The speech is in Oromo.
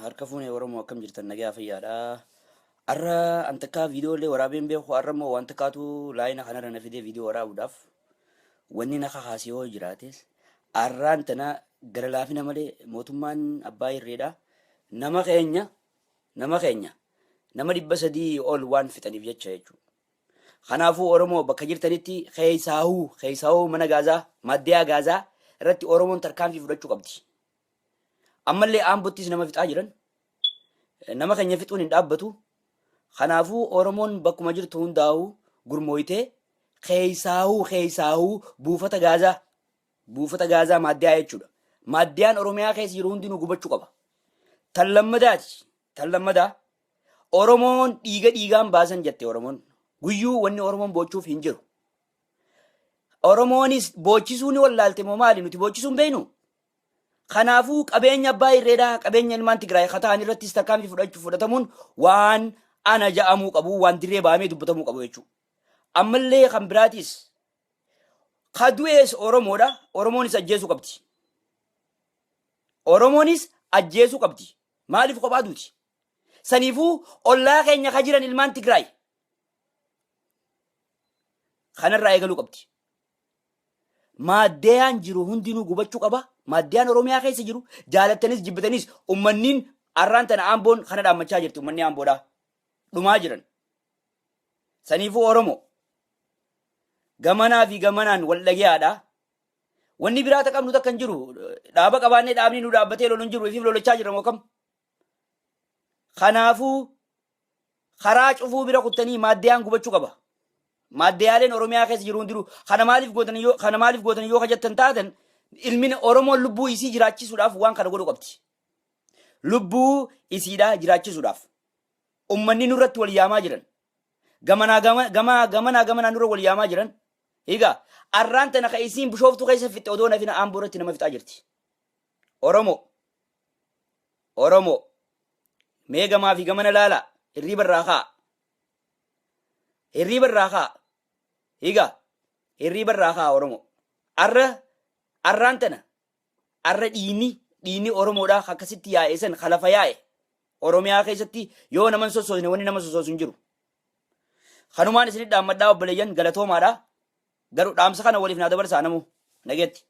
Harka fuune Oromoo, akkam jirtan? Nagaa fayyaadha. Har'a an takkaa viidiyoo illee waraabeen beeku. Har'a immoo waan takkaatu laayina kanarra na fidee viidiyoo waraabuudhaaf wanni na kakaase yoo jiraates, har'aan tana gara laafina malee mootummaan abbaa irreedha. Nama keenya nama 300 ol waan fixaniif jecha jechuudha. Kanaafuu Oromoo bakka jirtanitti, keessaahuu mana gaazaa, maaddiyaa gaazaa irratti Oromoon tarkaanfii fudhachuu qabdi. Ammallee Ambottis nama fixaa jiran. Nama keenya fixuun hin dhaabbatu. Kanaafuu Oromoon bakkuma jirtu hundaa'uu gurmooytee keessaahuu buufata gaazaa maaddiyaa jechuudha. Maaddiyaan Oromiyaa keessa jiru hundinuu gubachuu qaba. Tan lammadaati. Tan lammadaa, Oromoon dhiiga dhiigaan baasan jette Oromoon. Guyyuu wanni Oromoon boochuuf hin jiru. Oromoonis boochisuu ni wallaalte moo maali? Nuti boochisuu hin beeknu. Kanaafuu qabeenya abbaa irreedhaa, qabeenya ilmaan Tigraay kataan irrattis tarkaanfii fudhachuu fudhatamuun waan ana ja'amuu qabu, waan dirree bahamee dubbatamuu qabu jechuudha. Ammallee kan biraatis, ka du'ees Oromoodha. Oromoonis ajjeesuu qabdi. Oromoonis ajjeesuu qabdi. Maaliif kophaa duuti? Saniifuu ollaa keenya ka jiran ilmaan Tigraay kanarraa eegaluu qabdi. Maaddeyaan jiru hundinuu gubachuu qaba. Maaddeyaan Oromiyaa keessa jiru jaalattanis jibbitanis ummanniin arraan tana Amboon kana dhaammachaa jirti, ummanni Amboodhaa. Dhumaa jiran. Saniifuu Oromoo gamanaa fi gamanaan wal dhageyaadha. Wanni biraa ta qabnu takka hin jiru. Dhaaba qabaannee dhaabni nu dhaabbatee lolu hin jiru. Ifiif lolachaa jirra moo kam? Kanaafuu karaa cufuu bira kuttanii maaddeyaan gubachuu qaba. Maaddeyaaleen Oromiyaa keessa jiru hundinuu kana maaliif gootan yoo kajettan taatan, ilmi Oromoon lubbuu isii jiraachisuudhaaf waan kana godhuu qabdi. Lubbuu isiidhaa jiraachisuudhaaf. Ummanni nurratti wal yaamaa jiran. Gamanaa gama gamanaa gamanaa nurra wal yaamaa jiran. Egaa arraan tana ka isiin Bishooftuu keessa fixxe odoo nafina Amboo irratti nama fixaa jirti. Oromoo. Oromoo. Mee gamaa fi gamana laalaa. Hirriiba irraa ka'a. Hirriiba irraa ka'a. Egaa hirriiba irraa ka'a Oromoo. Arra arraan tana arra dhiigni Oromoodhaa akkasitti yaa'e san kalafa yaa'e Oromiyaa keessatti yoo naman sossoosne wanni nama sossoosu hin jiru. Kanumaan isinit dhaammadhaa, obboleeyyan, galatoomaadha. Garuu dhaamsa kana waliif naa dabarsaa namu nageetti.